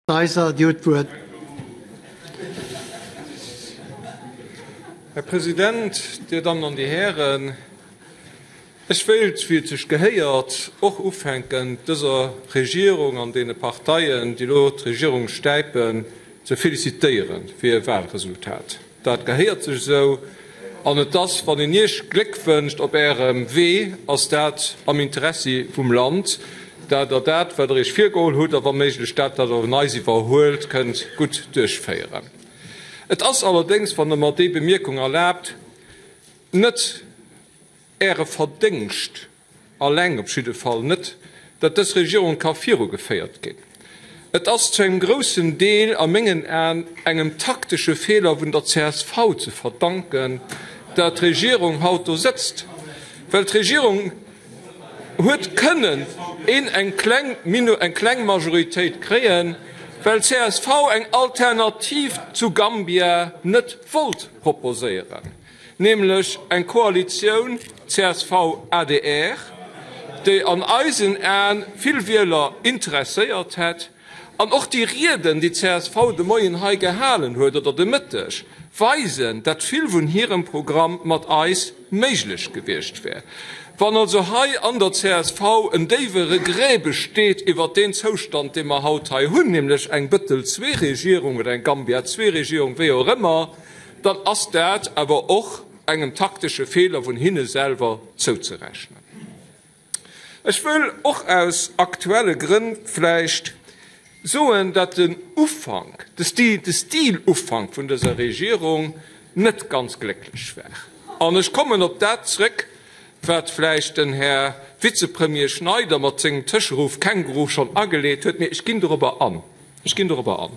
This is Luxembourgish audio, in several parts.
Reiser, Dir hutt d'Wuert. Här President, Dir Dammen an Dir Hären, ech wéilt, wéi et sech gehéiert, och ufänken, dëser Regierung an deene Parteien, déi elo d'Regierung stäipen, ze felicitéiere fir hir Wahlresultat. Dat gehéiert sech esou. An et ass, wann een Iech Gléck wënscht op Ärem Wee, ass dat am Interessi vum Land, dat Der dat, wat Der Iech virgeholl hutt, a wa méiglech dat, wat Der un eis iwwerhuelt, kënnt gutt duerchféieren. Et ass allerdéngs, wann Der mer déi Bemierkung erlaabt, net Äre Verdéngscht, Alleng op jidde Fall net, datt dës Regierung ka virugeféiert ginn. Et ass zu engem groussen Deel a mengen Aen engem taktesche Feeler vun der csv ze verdanken, dat d'Regierung haut do sëtzt, well d'Regierung huet kënnen een eng kleng eng kleng Majoritéit kréien, well csv eng Alternativ zu Gambia net wollt proposéieren. nämlech eng Koalitioun CSV-ADR, déi an eisen Aen vill Wieler interesséiert hätt. An och déi Rieden, déi csv de Moien hei gehalen huet oder de Mëtteg, weisen, dat vill vun hirem Programm mat eis méiglech gewiescht wär. Wann also hei an der csv en déiwe Regret besteet iwwert deen Zoustand, dee mer haut hei hunn, nämlech eng Bëttel-II-Regierung oder eng Gambia-II-Regierung, wéi och ëmmer, dann ass dat awer och engem taktesche Feeler vun hinne selwer zouzerechnen. Ech wëll och aus aktuelle Grënn vläicht soen, dat den Ufank, de Stil, de Stilufank vun dëser Regierung net ganz glécklech war. An ech kommen op dat zrëck, wat vläicht den Här Vizepremier Schneider mat sengem Tëscheruff Känguru schonn ageleet huet, mee ech ginn dorobber an. Ech ginn dorobber an.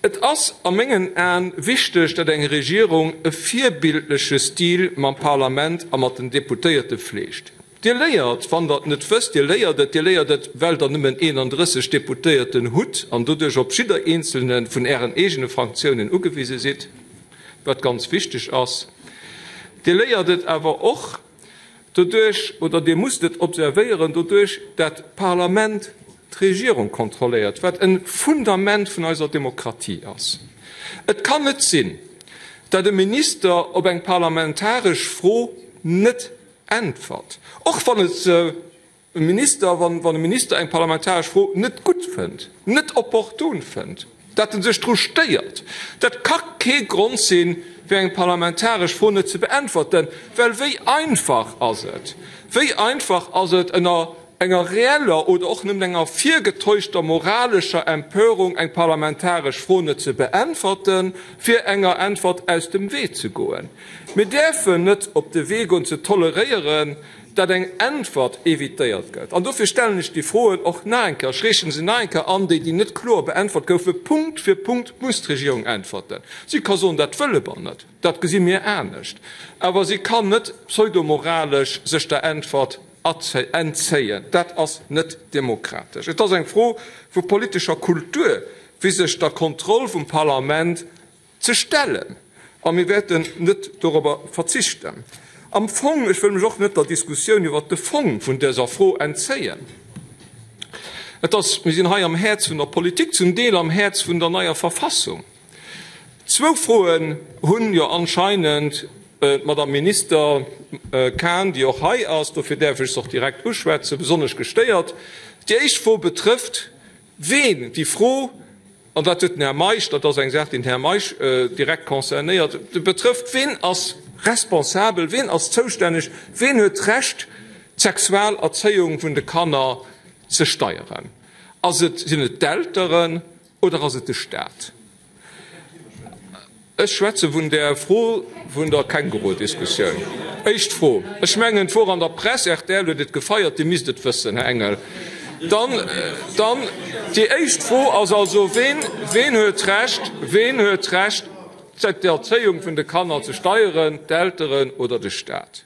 Et ass a mengen Aen wichteg, datt eng Regierung e virbildleche Stil mam Parlament a mat den Deputéierte fleegt. Dir léiert, wann Der et net wësst, Dir léiert et, Dir léiert et, well Der nëmmen 31 Deputéierten hutt an doduerch op jidder eenzelne vun Ären eegene Fraktiounen ugewise sidd, wat ganz wichteg ass. Dir léiert et awer och, Doduerch, oder Dir musst et observéieren, doduerch dat d'Parlament d'Regierung kontrolléiert, wat e Fundament vun eiser Demokratie ass. Et kann net sinn, dat e Minister op eng parlamentaresch Fro net äntwert, och wann et se E Minister, wann e Minister eng parlamentaresch Fro net gutt fënnt, net opportun fënnt, dat en sech dru stéiert, dat ka kee Grond sinn, fir eng parlamentaresch Fro net ze beäntwerten. Well wéi einfach ass et, wéi einfach ass et, ënner enger reeller oder och nëmmen enger virgetäuschter moralescher Empörung eng parlamentaresch Fro net ze beäntwerten, fir enger Äntwert aus dem Wee ze goen. Mir däerfen net op de Wee goen ze toleréieren, dat eng Äntwert evitéiert gëtt. An dofir stellen ech déi Froen och nach eng Kéier, ech reechen se nach eng Kéier an, déi, déi net kloer beäntwert goufen. Punkt fir Punkt muss d'Regierung äntwerten. Si ka soen, dat wëlle mer net, dat gesi mir anescht, awer si kann net pseudomoralesch sech der Äntwert entzéien. Dat ass net demokratesch. Et ass eng Fro vu politescher Kultur, wéi sech der Kontroll vum Parlament Ze stellen, a mir wäerten net dorobber verzichten. Am Fong, ech wëll mech och net der Diskussioun iwwert de Fong vun dëser Fro entzéien, et ass, mir sinn hei am Häerz vun der Politik, zum Deel am Häerz vun der neier Verfassung. Zwou Froen hunn jo anscheinend d'Madame Minister Cahen, déi och hei ass, dofir däerf ech se och direkt uschwätzen, besonnesch gestéiert. Déi éischt Fro betrëfft, ween déi Fro, An dat huet den Här Meisch, dat ass eng Saach, déi den Här Meisch direkt concernéiert, betrëfft, Ween ass responsabel, ween ass zoustänneg, ween huet d'Recht, d'Sexualerzéiung vun de Kanner ze steieren? Ass et, sinn et d'Elteren oder ass et de Stat? Ech schwätze vun där Fro vun der Känguru-Diskussioun. Éischt Fro, ech mengen, et wor an der Press, rtl huet et gefeiert, Dir misst et wëssen, Här Engel. Dann, dann déi éischt Fro ass also, Ween, ween huet d'Recht, ween huet d'Recht, d'Erzéiung vun de Kanner ze steieren, d'Elteren oder de Stat?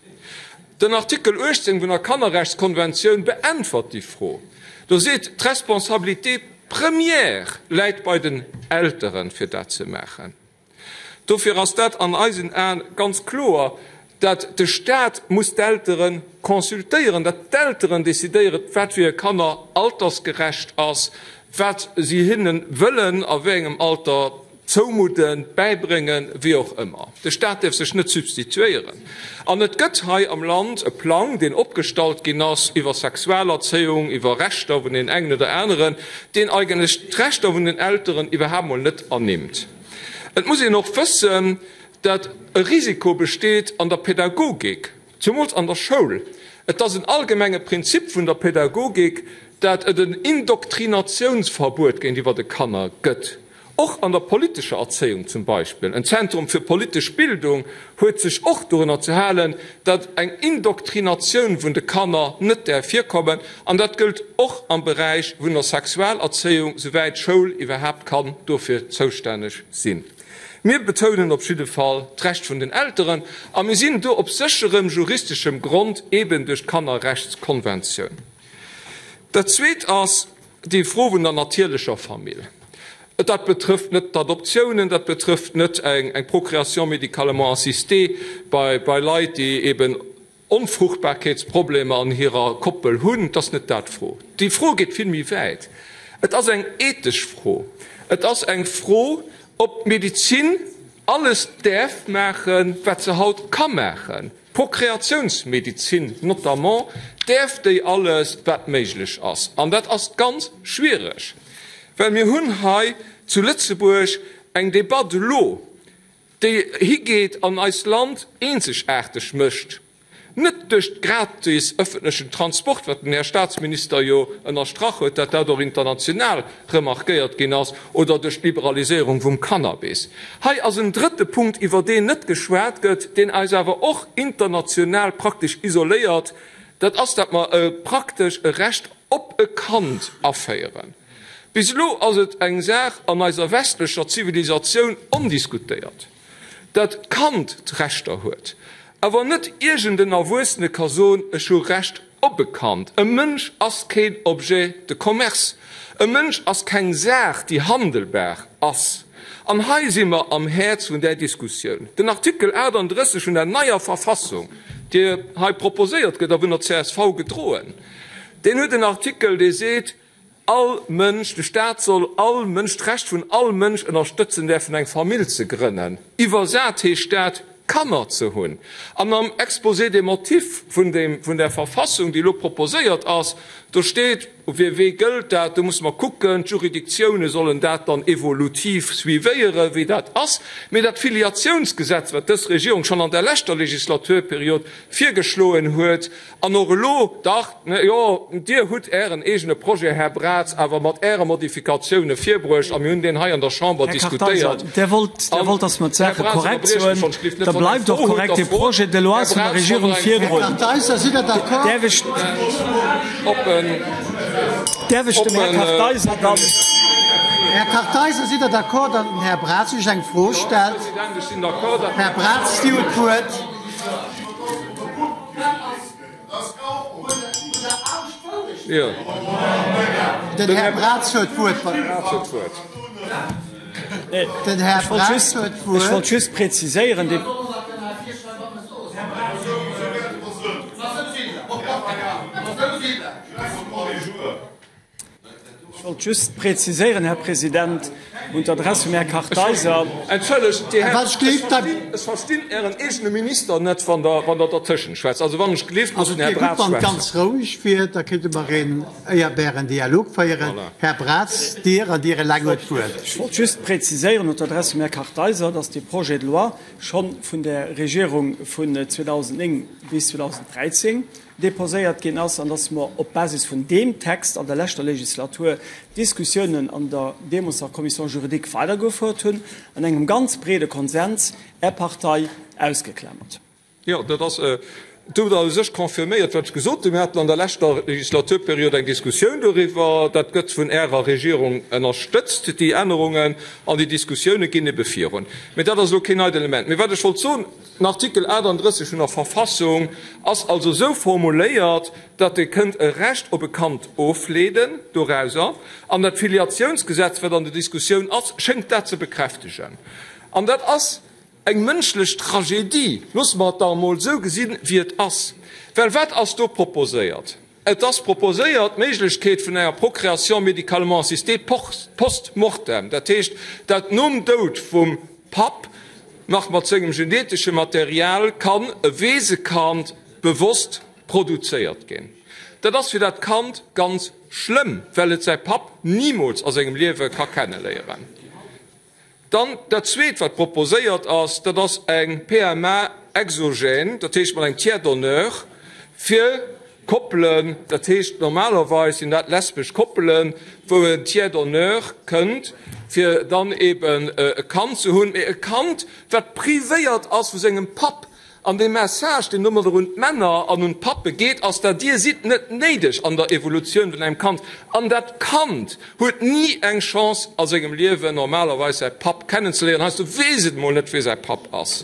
Den Artikel 18 vun der Kannerrechtskonventioun beäntwert déi Fro. Do seet, d'Responsabilité première läit bei den Elteren, fir dat ze maachen. Dofir ass dat an eisen Aen ganz kloer, dat de Stat muss d'Eltere consultéieren, dat d'Elteren decidéieren, wat fir hir Kanner altersgerecht ass, wat si hinne wëllen a wéi engem Alter zoumudden, bäibréngen, wéi och ëmmer. De Staat däerf sech net substituéieren. An et gëtt hei am Land e Plang, deen opgestallt ginn ass iwwer Sexualerzéiung, iwwer Rechter vun deenen engen oder aneren, deen eigentlech d'Rechter vun den Elteren iwwerhaapt mol net ernimmt. Et muss een och wëssen, dat e Risiko besteet an der Pädagogik, Zemools an der Schoul. Et ass en allgemenge Prinzip vun der Pädagogik, dat et en Indoktrinatiounsverbuet géintiwwer de Kanner gëtt. Och an der politescher Erzéiung zum Beispill. En Zentrum fir politesch Bildung huet sech och dorunner ze halen, dat eng Indoktrinatioun vun de Kanner net däerf virkommen. An dat gëllt och am Beräich vun der Sexualerzéiung, souwäit d'Schoul iwwerhaapt kann dofir zoustänneg sinn. Mir betounen op jidde Fall d'Recht vun den Elteren a mir sinn do op sécherem juristeschem Grond, eben duerch d'Kannerrechtskonventioun. Dat Zweet ass déi Fro vun der natierlecher Famill. Dat betrëfft net d'Adoptiounen, dat betrëfft net eng Procréation médicalement assistée bei Leit, déi eben Onfruchtbarkeetsproblemer an hirer Koppel hunn, 't ass net dat d'Fro. Déi Fro geet vill méi wäit. Et ass eng ethesch Fro. Et ass eng Fro, ob d'Medizin alles däerf maachen, wat se haut ka maachen, d'Prokreatiounsmedizin notamment, däerf déi alles, wat méiglech ass? An dat ass ganz schwiereg, well mir hunn hei zu Lëtzebuerg eng Debatt elo, déi higeet an eist Land eenzegaarteg mécht, net duerch gratis ëffentlechen Transport, wat den Här Statsminister jo ënnerstrach huet, dat dat och international remarquéiert ginn ass, oder duerch d'Liberaliséierung vum Cannabis. Hei ass en drëtte Punkt, iwwer deen net geschwat gëtt, deen eis awer och international praktesch isoléiert, dat ass, dat mer e praktesch e Recht op e Kand aféieren. Bis elo ass et eng Saach an eiser westlecher Zivilisatioun ondiskutéiert, dat d'Kand d'Rechter huet, awer net iergend en Erwuessene ka soen, ech hu Recht op e Kand. E Mënsch ass keen Objet de commerce. E Mënsch ass keng Saach, déi handelbar ass. An hei si mer am Häerz vun där Diskussioun. Den Artikel 38 vun der neier Verfassung, déi hei proposéiert gëtt a vun der csv gedroen, Deen huet en Artikel, dee seet, All Mënsch, de Staat soll all Mënsch, d'Recht vun all Mënsch ënnerstëtzen däerfen eng Famill ze grënnen. Iwwersat heescht dat, Kanner ze hunn. An am Exposé des motifs vun deem, vun där Verfassung, déi elo proposéiert ass, do steet, fir wee gëllt dat, do musse mer kucken, d'Juridictioune sollen dat dann evolutiv suivéieren, wéi dat ass. Mee dat Filiatiounsgesetz, wat dës Regierung schonn an der leschter Legislaturperiod virgeschloen huet, An och elo, dach, jo, Dir hutt Ären eegene Projet, Här Braz, awer mat Äre Modifikatioune virbruecht a mir hunn deen hei an der Chamber Här diskutéiert. Kartheiser, Dir wollt, Dir An, wollt, dass mer Här d'Saache Braz, korrekt ënnerbriecht mech soen. schonn, ech gleef net, Da wann Der eng bleift och Fro hutt, korrekt da dee frot. Projet de loi Här ass vun der Braz, wann Der Regierung eng Fro virdroen. hutt, Kartheiser, sidd Der d'accord? Däerf ech, op en, däerf ech op dem Här en, Kartheiser dann. Här Kartheiser, sidd Der d'accord, datt den Här Braz Iech eng Fro Jo, Här stellt? President, ech sinn d'accord, datt den Här Här Braz, Dir hutt d'Wuert. Den Här Braz huet d'Wuert. Den Här Braz huet d'Wuert. Ech wollt just präziséieren, dee. Ech wollt just präziséieren, Här President, un d'Adress vum Här Kartheiser. Entschëllegt, Dir Hären, ech verstinn Ären eegene Minister net, wann Der dertëschent schwätzt. Also wann ech gleeft, muss den Här Braz schwätzen. Also et wier gutt, wann et ganz roueg wier, da kéinte mer een éierbären Dialog féieren. Här Braz, Dir an Dir eleng huet d'Wuert. Ech wollt just präziséieren un d'Adress vum Här Kartheiser, dass dee Projet de loi scho vun der Regierung vun 2009 bis 2013 déposéiert ginn ass an dass mer op Basis vun deem Text an der leschter Legislatur d'Diskussiounen an der deemolser Commission juridique weidergefouert hunn, an engem ganz breede Konsens, Är Partei ausgeklamert. Jo, dat ass, do hutt Der u sech confirméiert, wat ech gesot hunn. Mir haten an der leschter Legislaturperiod eng Diskussioun doriwwer. Dat gëtt vun Ärer Regierung ënnerstëtzt, déi Ännerungen, an déi Diskussioune ginn ebe virun. Mä dat ass elo keen neit Element. Mä wat ech wollt soen, Den Artikel 38 vun der Verfassung ass also esou formuléiert, datt ee kënnt e Recht op e Kand ofleeden dorauser, an dat Filiatiounsgesetz, wat an der Diskussioun ass, schéngt dat ze bekräftegen. An dat ass eng mënschlech Tragedie, loosse mer et da emol esou gesinn, wéi et ass. Well wat ass do proposéiert? Et ass proposéiert d'Méiglechkeet vun enger Procréation médicalement assistée post mortem, dat heescht, dat nom Doud vum Papp nach mat sengem genetesche Material kann e Weesekand bewosst produzéiert ginn. Dat ass fir dat Kand ganz schlëmm, well et säi Papp nimools a sengem Liewe ka kenneléieren. Dann dat Zweet, wat proposéiert ass, dat ass eng PMA exogène, dat heescht mat engem Tiers donneur fir Koppelen, dat heescht normalerweis sinn dat lesbesch Koppelen, wou en Tiers donneur kënnt, fir dann eben e Kand ze hunn, mee e Kand, wat privéiert ass vu sengem Papp. An dee Message, deen domadder un d'Männer an un d'Pappe geet, ass dat, Dir sidd net néideg an der Evolutioun vun engem Kand. An dat Kand huet ni eng Chance a sengem Liewen normalerweis säi Papp kennenzeléieren, heiansdo weess et emol net, wie säi Papp ass.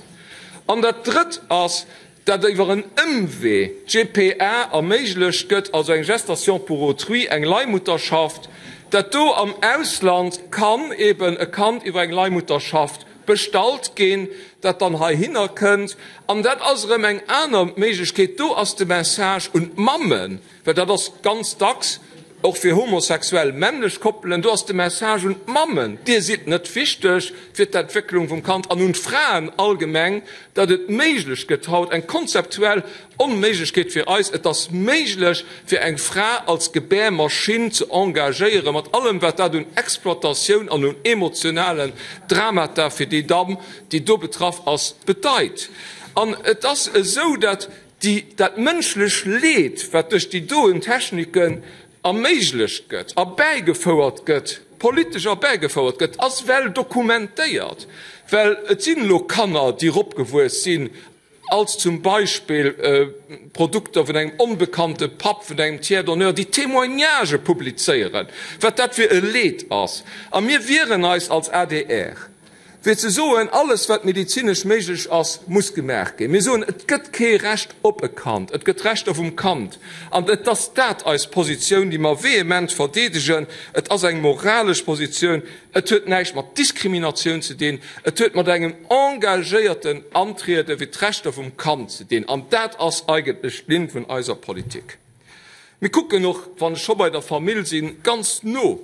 An dat Drëtt ass, dat iwwer en Ëmwee d'GPA erméiglecht gëtt, also eng Gestation pour autrui, eng Leihmutterschaft, dat do am Ausland kann eben e Kand iwwer eng Leihmutterschaft bestallt ginn, dat dann heihinner kënnt. An dat ass erëm eng aner Méiglechkeet. Do ass de Message un d'Mammen, well dat ass ganz dacks och fir homosexuell männlech Koppelen, do ass de Message un d'Mammen, Dir sidd net wichteg fir d'Entwécklung vum Kand, an un d'Fraen allgemeng, datt et méiglech gëtt haut, eng konzeptuell Onméiglechkeet fir eis, et ass méiglech fir eng Fra als Gebärmaschinn ze engagéieren, mat allem wat dat un Exploitatioun an un emotionalen Dramata fir déi Damm, déi do betraff ass, bedeit. An et ass esou, dat déi, dat mënschlech Leed, wat duerch déi doen Techniken erméiglecht gëtt, erbäigefouert gëtt, politesch erbäigefouert gëtt, ass well dokumentéiert, well et sinn elo Kanner, déi eropgewuess sinn als zum Beispill Produkter vun engem onbekannte Papp, vun engem Tiers donneur, déi Témoignagë publizéieren, wat dat fir e Leed ass. A mir wieren eis als adr, fir ze soen, alles wat medezinesch méiglech ass, muss gemaach ginn. Mir soen, et gëtt kee Recht op e Kand, et gëtt Rechter vum Kand. An et ass dat eis Positioun, déi mer vehement verdeedegen. Et ass eng moralesch Positioun. Et huet näischt mat Diskriminatioun ze dinn, et huet mat engem engagéierten Antriede fir d'Rechter vum Kand ze dinn. An dat ass eigentlech d'Linn vun eiser Politik. Mir kucken och, wann ech scho bei der Famill sinn, ganz no,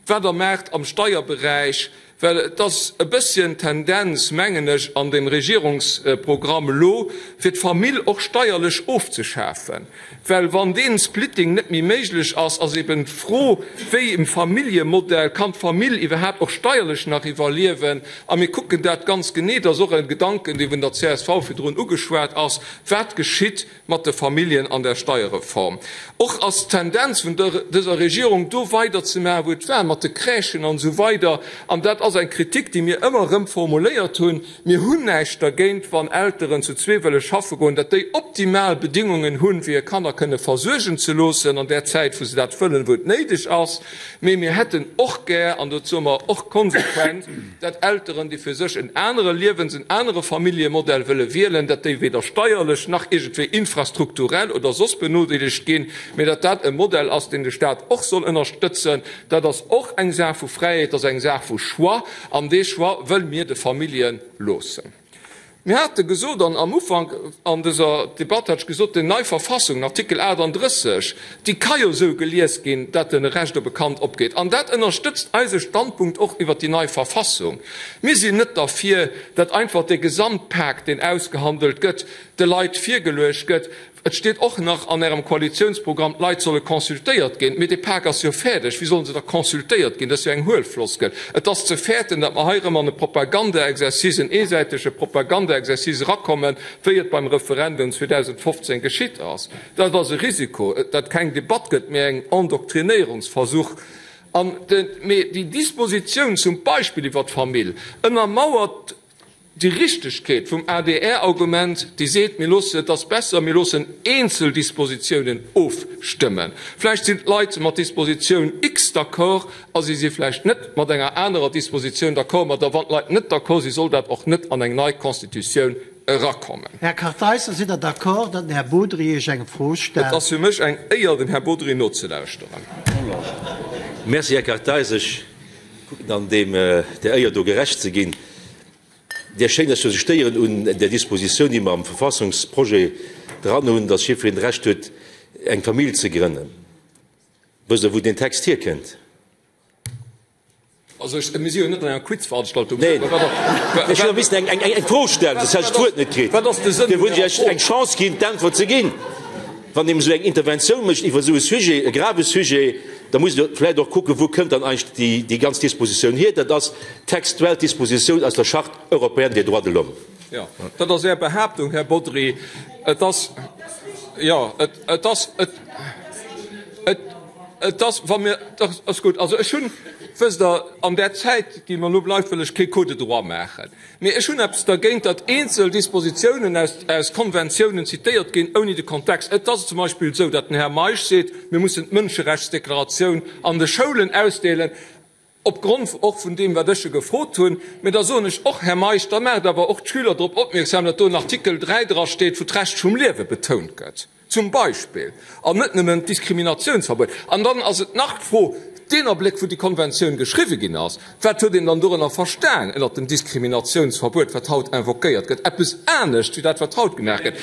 wat Der maacht am Steierberäich, well et ass e bësschen d'Tendenz, mengen ech, an dem Regierungsprogramm elo, fir d'Famill och steierlech ofzeschafen. Well wann dee Splitting net méi méiglech ass, ass eben d'Fro, wéi e Familljemodell kann d'Famill iwwerhaapt och steierlech nach iwwerliewen? A mir kucken dat ganz genee, dat ass och e Gedanken, dee vun der csv virdrun ugeschwat ass, Wat geschitt mat de Familljen an der Steierreform? Och ass d'Tendenz vun dëser Regierung, do weiderzemaachen, wou et war, mat de Crèchen an esou weider. An dat ass eng Kritik, déi mir ëmmer erëm formuléiert hunn. Mir hunn näischt dergéint, wann Elteren zu zwee wëlle schaffe goen, datt déi optimal Bedingungen hunn, fir hir Kanner kënne versuergen ze loossen an där Zäit, wou se dat wëllen, wou et néideg ass. Mee mir hätten och gär, an dat soe mer och konsequent, datt Elteren, déi fir sech en anere Liewens-, en anere Familljemodell wëlle wielen, datt déi weder steierlech nach iergendwéi infrastrukturell oder soss benodeelegt ginn, mee datt dat e Modell ass, deen de Stat och soll ënnerstëtzen. Dat ass och eng Saach vu Fräiheet, dat ass eng Saach vu Choix. An dee Choix wëlle mir de Famillje loossen. Mir hate gesot, an am Ufank an dëser Debatt hat ech gesot, déi nei Verfassung, den Artikel 38, déi ka jo esou gelies ginn, datt e Recht op e Kand opgeet. An dat ënnerstëtzt eise Standpunkt och iwwert déi nei Verfassung. Mir sinn net derfir, datt einfach dee Gesamtpak, deen ausgehandelt gëtt, de Leit virgeluecht gëtt, Et steet och nach an Ärem Koalitiounsprogramm, d'Leit solle consultéiert ginn. Mee dee Pak ass jo fäerdeg. Wéi sollen se da consultéiert ginn? Dat ass jo eng huel Floskel. Et ass ze fäerten, datt mer hei erëm an e Propagandaexercice, en eesäitege Propagandaexercice erakommen, wéi et beim Referendum 2015 geschitt ass. Dat ass e Risiko, datt keng Debatt gëtt, mee eng Endoktrinéierungsversuch. An de, mee déi Dispositioun zum Beispill iwwert d'Famill ënnermauert Déi Richtegkeet vum ADR-Argument, déi seet, mir loosse, et ass besser, mir loossen eenzel Dispositiounen ofstëmmen. Vläicht sinn d'Leit mat Dispositioun X d'accord a si si vläicht net mat enger anerer Dispositioun d'accord. Mä da wann d'Leit net d'accord sinn, soll dat och net an eng nei Constitutioun erakommen. Här Kartheiser, sidd Der d'accord, datt den Här Bodry Iech eng Fro stellt? Et ass fir mech eng Éier, dem Här Bodry nozelauschteren. Merci, Här Kartheiser. Ech kucken dann deem där Éier do gerecht ze ginn. Där schéngt eis jo ze stéieren un där Dispositioun, déi mer am Verfassungsprojet dran hunn, dass jiddwereen d'Recht huet. eng Famill ze grënnen. Wësst Der, wou deen Text hierkënnt? Also ech, mir si jo net an enger Quizveranstaltung. Neen, ech wëll missen eng, eng, eng Fro stellen, soss hätt ech d'Wuert net kritt. Wat ass de Sënn Dir vun hutt Ärer Iech Fro? eng Chance ginn, d'Äntwert ze ginn. Wann een esou eng Interventioun mécht iwwer esou e Sujet, e grave Sujet, da muss een vläicht och kucken, wou kënnt dann eigentlech déi, déi ganz Dispositioun hier. Dat ass textuell d'Dispositioun aus der Charte européenne des droits de l'homme. Jo, dat ass Är Behaaptung, Här Bodry. Et ass, jo, et, et ass, et, et, et ass, wa mir, dach, ass gutt. Also ech hunn, wësst Der, an där Zäit, déi mer elo bleift, wëll ech kee Cours de droit maachen. Mee ech hunn eppes dergéint, datt eenzel Dispositiounen aus, aus Konventiounen zitéiert ginn, ouni de Kontext. Et ass zum Beispill esou, datt den Här Meisch seet, mir mussen d'Mënscherechtsdeklaratioun an de Schoulen ausdeelen. Opgrond och vun deem, wat ech e gefrot hunn. Mä da soen ech och, Här Meisch, da maacht awer och d'Schüler drop opmierksam, datt do en Artikel 3 drasteet, wou d'Recht vum Liewe betount gëtt, zum Beispill, an net nëmmen d'Diskriminationsverbuet. An dann ass et nach d'Fro, deen Abléck, wou déi Konventioun geschriwwe ginn ass, wat huet een dann dorënner verstan ënnert dem Diskriminationsverbuet, wat haut invoquéiert gëtt? Eppes anescht wéi dat, wat haut gemaach gëtt.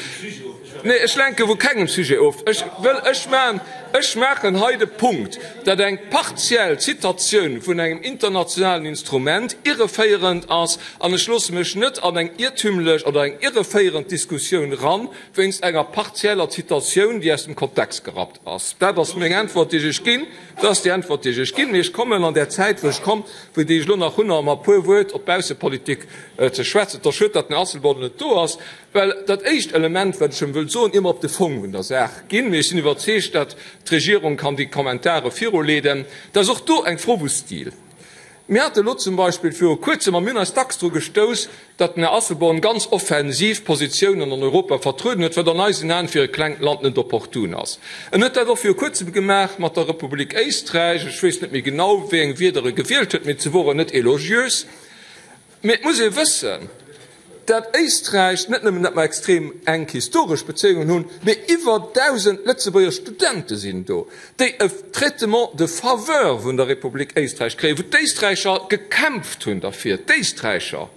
Nee, ech lenke vu kengem Sujet of. Ech wëll, ech maachen, ech maachen hei de Punkt, datt eng partiell Zitatioun vun engem internationalen Instrument irreféierend ass, an ech loosse mech net an eng iertümlech oder eng irreféierend Diskussioun ran, wéinst enger partieller Zitatioun, déi aus dem Kontext gerappt ass. Dat ass meng Äntwert, déi ech Iech ginn. Dat ass déi Äntwert, déi ech Iech ginn. Mee ech kommen an där Zäit, wou ech komm, wou déi ech elo nach hunn, nach e puer Wuert op d'Baussepolitik ze schwätzen. Et ass schued, datt den Här Asselborn net do ass. Well dat éischt Element, wat ech em wëll soen, ier mer op de Fong vun der Saach ginn, mee ech sinn iwwerzeegt, datt d'Regierung kann déi Kommentare viruleeden, dat ass och do eng Fro vu Stil. Mir hate elo zum Beispill viru Kuerzem, a mir hunn eis dacks dru gestouss, datt den Här Asselborn ganz offensiv Positiounen an Europa vertrueden huet, wat an eisen Aen fir e klengt Land net opportun ass. En huet dat och viru Kuerzem gemaach mat der Republik Éisträich. Ech weess net méi genau, wéi eng Wierder e gewielt huet, mee se woren net élogiös. Mee et muss ee wëssen, dat Éisträich, net nëmmen dat mer extrem enk historesch Bezéiungen hunn, mee iwwer 1.000 Lëtzebuerger Studente sinn do, déi e Traitement de faveur vun der Republik Éisträich kréien, wou d'Éisträicher gekämpft hunn derfir, d'Éisträicher,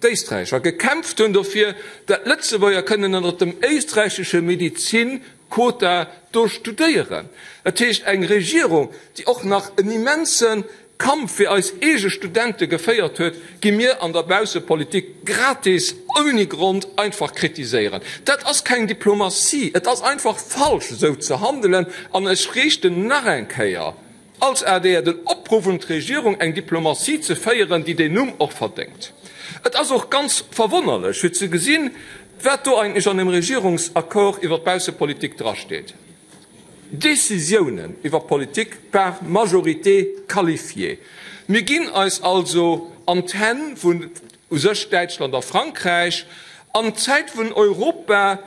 d'Éisträicher gekämpft hunn dofir, dat d'Lëtzebuerger kënnen ënnert dem éisträichesche Medizin-Quota do studéieren. Dat heescht, eng Regierung, déi och nach en immense Kampf fir eis eege Studente geféiert huet, gi mir an der Baussepolitik gratis, ouni Grond, einfach kritiséieren. Dat ass keng Diplomatie, et ass einfach falsch, esou ze handelen. An ech riichten nach eng Kéier als adr den Opruff un d'Regierung, eng Diplomatie ze féieren, déi deen Numm och verdéngt. Et ass och ganz verwonnerlech, fir ze gesinn, wat do eigentlech an dem Regierungsaccord iwwer d'Baussepolitik drasteet. Décisiounen iwwer Politik par majorité qualifiée. Mir ginn eis also an d'Hänn vun u sech Däitschland a Frankräich, an d'Zäit wou Europa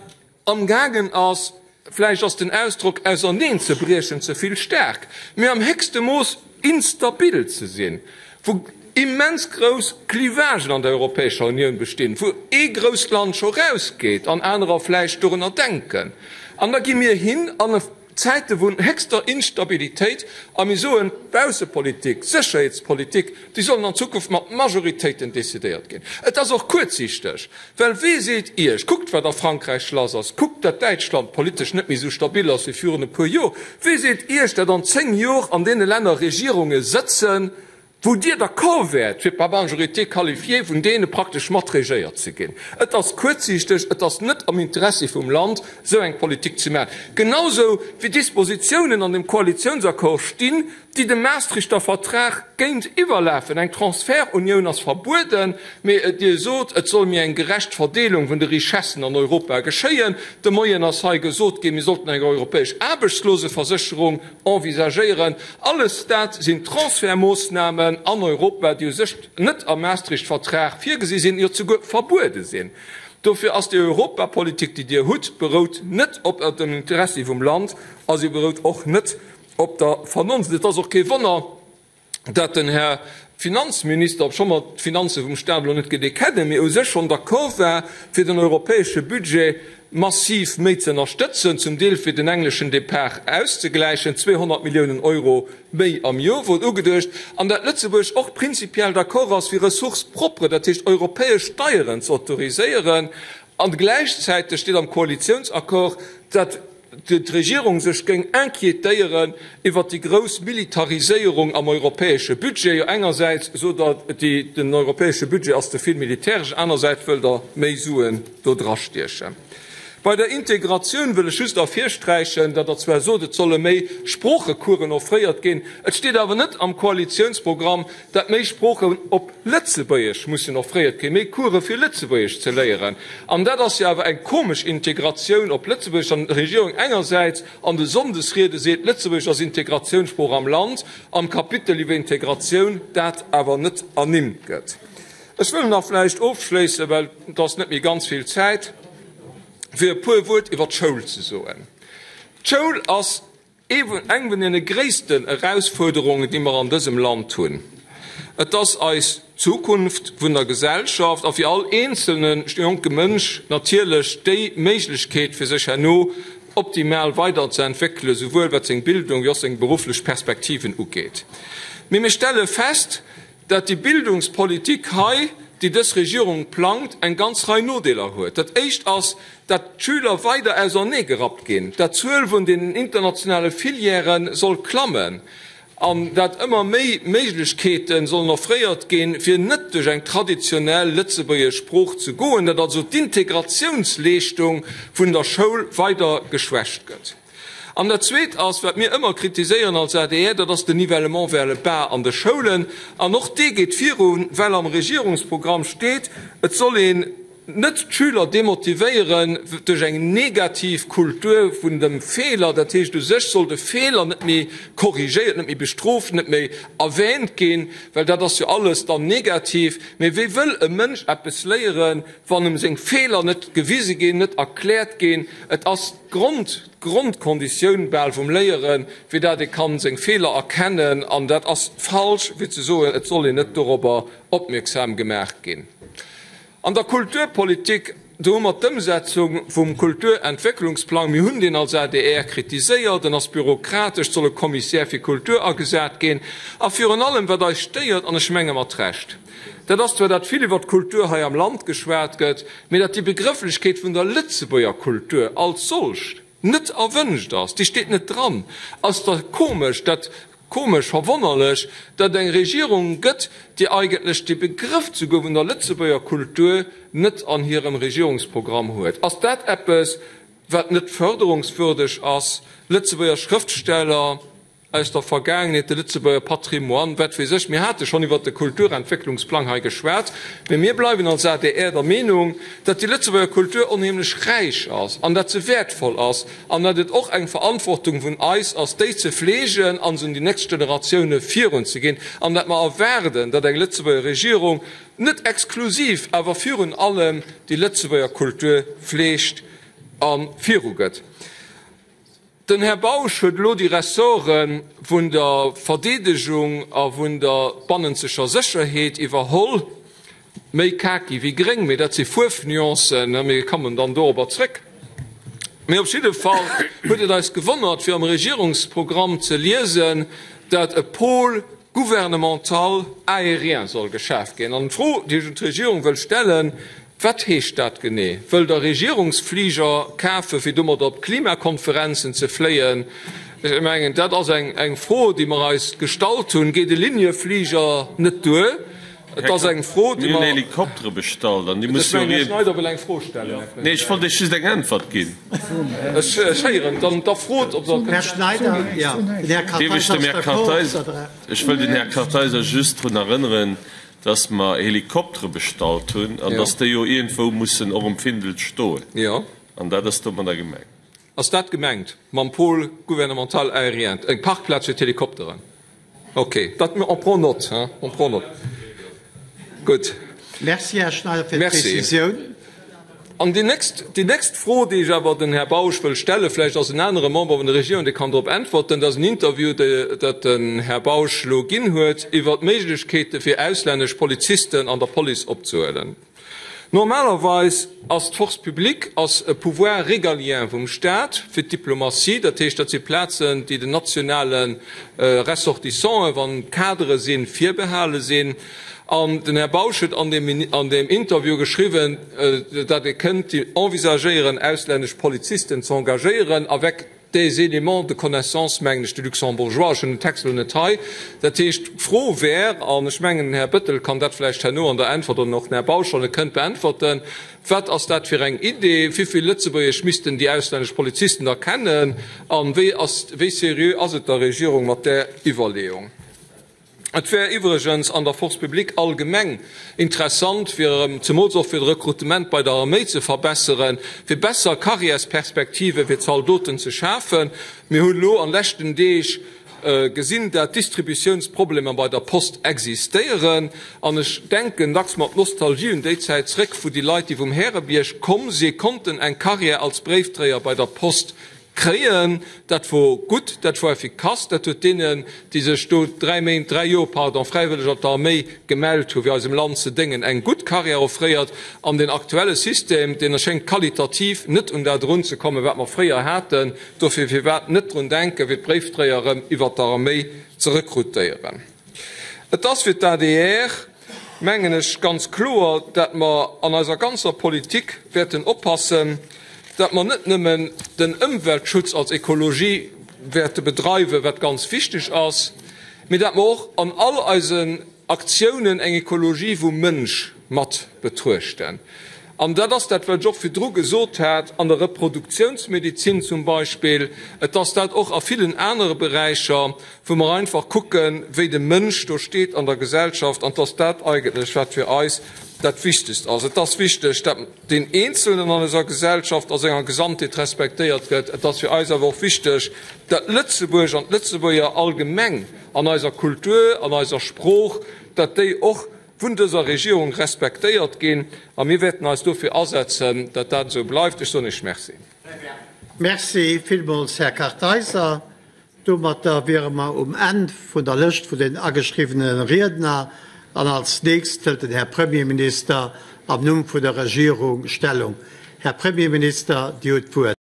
amgaangen ass, vläicht ass den Ausdrock auserneenzebriechen ze vill staark, mee am héchste Mooss instabil ze sinn, wou immens grouss Clivagen an der Europäescher Unioun bestinn, wou ee grousst Land scho rausgeet an anerer vläicht dorunner denken. An da gi mir hin an Zäite vun héchster Instabilitéit a mir soen, d'Baussepolitik, d'Sécherheetspolitik, déi sollen an Zukunft mat Majoritéiten decidéiert ginn. Et ass och kuerzsichteg, Well wee seet Iech, kuckt wat a Frankräich lass ass, kuckt dat Däitschland politesch net méi esou stabil ass wéi virun e puer Jor, wee seet Iech, dat an 10 Jor an deene Länner Regierunge sëtzen, wou Dir d'accord wäert fir par majorité qualifiée vun deene praktesch mat regéiert ze ginn? Et ass kuerzsiichteg, et ass net am Interessi vum Land, esou eng Politik ze maachen. Genausou wéi Dispositiounen an dem Koalitiounsaccord stinn, déi dem Maastrichter Vertrag géintiwwer lafen. Eng Transferunioun ass verbueden, mee Dir sot, et soll méi eng gerecht Verdeelung vun de Richessen an Europa geschéien. De Moien ass hei gesot ginn, mir sollten eng europäesch Aarbechtsloseversécherung envisagéieren. Alles dat sinn Transfermoossnamen an Europa, déi u sech net am Maastricht-Vertrag virgesi sinn, jo souguer verbuede sinn. Dofir ass déi Europapolitik, déi Dir hutt, berout net op dem Interessi vum Land a si berout och net Op der Vernonft. Et ass och kee Wonner, datt den Här Finanzminister, obscho mer d'Finanze vum Stat elo net genee kennen, mee u sech schonn d'accord war, fir den europäesche Budget massiv méi ze ënnerstëtzen, zum Deel fir den engleschen Depart auszegläichen, 200 Milliounen Euro méi am Joer wor ugeduecht, an datt Lëtzebuerg och prinzipiell d'accord ass, fir Ressources propres, dat heescht europäesch Steieren ze autoriséieren. An gläichzäiteg steet am Koalitiounsaccord, datt. d'Regierung sech géing inquiétéieren iwwert déi grouss Militariséierung am europäesche Budget. Jo, engersäits sot Der, den europäesche Budget ass ze vill militäresch, anersäits wëllt Der méi Suen do drastiechen. Bei der Integratioun wëll ech just ervirsträichen, datt Der zwar sot, et solle méi Sproochecoursen offréiert ginn, et steet awer net am Koalitiounsprogramm, datt méi Sproochen op Lëtzebuergesch mussen offréiert ginn, méi Course fir Lëtzebuergesch ze léieren. An dat ass jo awer eng komesch Integratioun op Lëtzebuergesch, wann d'Regierung engersäits an de Sonndesriede seet, Lëtzebuergesch ass Integratiounssprooch am Land, am Kapitel iwwer Integratioun dat awer net ernimmt gëtt. Ech wëll nach vläicht ofschléissen, well et ass net méi ganz vill Zäit, fir e puer Wuert iwwer d'Schoul ze soen. D'Schoul ass eng vun deene gréissten Erausfuerderungen, déi mer an dësem Land hunn. Et ass eis Zukunft vun der Gesellschaft a fir all eenzelne jonke Mënsch natierlech déi Méiglechkeet, fir sech herno optimal weiderzeentwéckelen, souwuel wat seng Bildung wéi och seng berufflech Perspektiven ugeet. Mee mir stelle fest, dat déi Bildungspolitik hei, déi dës Regierung plangt, eng ganz Rei Nodeeler huet. Dat éischt ass, dat d'Schüler weider auserneegerappt ginn, dat d'Zuel vun den internationale Filièrë soll klammen an dat ëmmer méi Méiglechkeete sollen offréiert ginn, fir net duerch eng traditionell lëtzebuergesch Sprooch ze goen, dat also d'Integratiounsleeschtung vun der Schoul weider geschwächt gëtt. An dat Zweet ass, wat mir ëmmer kritiséieren als adr, dat ass den Nivellement vers le bas an de Schoulen. An och dee geet virun, well am Regierungsprogramm steet, et soll een net d'Schüler demotivéieren duerch eng negativ Kultur vun dem Feeler. Dat heescht, u sech soll de Feeler net méi korrigéiert, net méi bestrooft, net méi erwähnt ginn, well dat ass jo alles dann negativ. Mee wéi wëll e Mënsch eppes léieren, wann em seng Feeler net gewise ginn, net erkläert ginn? Et ass d'Grond, d'Grondkonditioun bal vum Léieren, fir dat ee kann seng Feeler erkennen, an dat ass falsch, fir ze soen, et soll een net dorobber opmierksam gemaach ginn. An der Kulturpolitik, do hu mer d'Ëmsetzung vum Kulturentwécklungsplang, mir hunn deen als adr kritiséiert, en ass bürokratesch, et soll e Commissaire fir Kultur agesat ginn, a virun allem, wat eis stéiert, an ech menge mat Recht, Dat ass zwar, dat vill iwwer d'Kultur hei am Land geschwat gëtt, mee dat déi Begrëfflechkeet vun der Lëtzebuerger Kultur als solcht net erwënscht ass, déi steet net dran. Ass da komesch, dat komesch, verwonnerlech, dat et eng Regierung gëtt, déi eigentlech de Begrëff souguer vun der Lëtzebuerger Kultur net an hirem Regierungsprogramm huet? Ass dat eppes, wat net förderungswürdeg ass? Lëtzebuerger Schrëftsteller, aus der Vergaangenheet, de Lëtzebuerger Patrimoine, wat weess ech. Mir hate schonn iwwert de Kulturentwécklungsplang hei geschwat, mee mir bleiwen als adr der Meenung, datt déi Lëtzebuerger Kultur onheemlech räich ass an datt se wäertvoll ass an datt et och eng Verantwortung vun eis ass, déi ze fleegen a se un déi nächst Generatioune virunzeginn an datt mer erwaarden, datt eng Lëtzebuerger Regierung net exklusiv, awer virun allem déi Lëtzebuerger Kultur fleegt a virugëtt. Den Här Bausch huet elo déi Ressorte vun der Verdeedegung a vun der bannenzeger Sécherheet iwwerholl. Méi kaki wéi gréng, mee dat si Fuerfnuancen, mir kommen dann dorobber zréck. Mee op jidde Fall huet et eis gewonnert, fir am Regierungsprogramm ze liesen, dat e Pôle gouvernemental aérien soll geschaf ginn. An d'Fro, déi ech un d'Regierung wëll stellen, Wat heescht dat genee? Wëllt Der Regierungsfliger kafen, fir domadder op Klimakonferenzen ze fléien? Ech mengen, dat ass eng Fro, déi mer eis gestallt hunn. Geet e Liniefliger net duer? Et ass eng Fro, déi mer. Mir hunn Helikoptere bestallt an déi musse jo. Ech mengen, Här Schneider wëll eng Fro stellen, Här President. Nee, ech wollt Iech just eng Äntwert ginn. Ech héieren dann. Da frot, ob Der kënnt. Här Schneider, jo. Den Här Dierf ech dem Här Kartheiser, ech wëll den Här Kartheiser just drun erënneren, dass mer Helikoptere bestallt hunn an dass déi jo iergendwou mussen och um Findel stoen. An dat ass domadder gemengt. Ass dat gemengt mam Pôle gouvernemental aérien, eng Parkplaz fir d'Helikopteren? Okay, dat, on prend note, hein, on prend note. Gutt. Merci, Här Schneider, fir d'Prezisioun. An déi nächst, déi nächst Fro, déi ech awer den Här Bausch wëll stellen, vläicht ass en anere Member vun der Regierung, dee kann drop äntwerten, dat ass en Interview, dat den Här Bausch elo ginn huet iwwert d'Méiglechkeete fir auslännesch Polizisten an der Police opzehuelen. Normalerweis ass d'Force publique ass e Pouvoir régalien vum Staat fir d'Diplomatie, dat heescht, dat si Plazen, déi den nationale Ressortissanten, wann Kadere sinn, virbehale sinn. An den Här Bausch huet an deem an deem Interview geschriwwen, datt ee kënnt envisagéieren, auslännesch Polizisten ze engagéieren avec des éléments de connaissance, mengen ech, de luxembourgeois. Ech hunn den Text elo net hei. Dat heescht, d'Fro wär, an ech mengen, den Här Bettel kann dat vläicht herno an der Äntwert oder och den Här Bausch, wann e kënnt, beäntwerten, Wat ass dat fir eng Idee? Wivill Lëtzebuergesch missten déi auslännesch Polizisten da kennen? A wéi ass, wéi seriö ass et der Regierung mat där Iwwerleeung? Et wär iwwregens an der Force publique allgemeng interessant, fir erëm, zemools och fir de Rekrutement bei der Arméi ze verbesseren, fir besser Carrièresperspektive fir d'Zaldoten ze schafen. Mir hunn elo an leschten Deeg gesinn, dat Distributiounsproblemer bei der Post existéieren. An ech denken dacks mat Nostalgie un déi Zäit zréck, wou déi Leit, déi vum Härebierg komm si konnten eng Carrière als Bréifdréier bei der Post Kréien. Dat wor gutt, dat wor effikass, dat huet deenen, déi sech do dräi Méint, dräi Joer, pardon, fräiwëlleg an d'Arméi gemellt hu fir eisem Land ze déngen, eng gutt Carrière offréiert. An deen aktuelle System, deen schéngt qualitativ net un dat erunzekommen, wat mer fréier haten. Dofir, firwat net drun denken, fir d'Bréifdréier erëm iwwert d'Arméi ze rekrutéieren? Et ass fir d'ADR, mengen ech, ganz kloer, dat mer an eiser ganzer Politik wäerten oppassen, dat mer net nëmmen den Ëmweltschutz als Ekologie wäerte bedreiwen, wat ganz wichteg ass, mee dat mer och an all eisen Aktiounen eng Ekologie vum Mënsch mat betruechten. An dat ass dat, wat ech och virdru gesot hat, an der Reproduktionsmedizin zum Beispill, et ass dat och a villen anere Beräicher, wou mer einfach kucken, wéi de Mënsch do steet an der Gesellschaft, an dass dat eigentlech, wat fir eis dat Wichtegst ass. Et ass wichteg, dat deen Eenzelnen an eiser Gesellschaft a senger Gesamtheet respektéiert gëtt. Et ass fir eis awer och wichteg, dat Lëtzebuerg an d'Lëtzebuerger allgemeng an eiser Kultur, an eiser Sprooch, dat déi och vun dëser Regierung respektéiert ginn. A mir wäerten eis dofir asetzen, dat dat esou bleift. Ech soen Iech Merci. Merci villmools, Här Kartheiser. Domatter wiere mer um Enn vun der Lëscht vun den ageschriwwene Riedner an als nächst hëlt den Här Premierminister am Numm vun der Regierung Stellung. Här Premierminister, Dir hutt d'Wuert.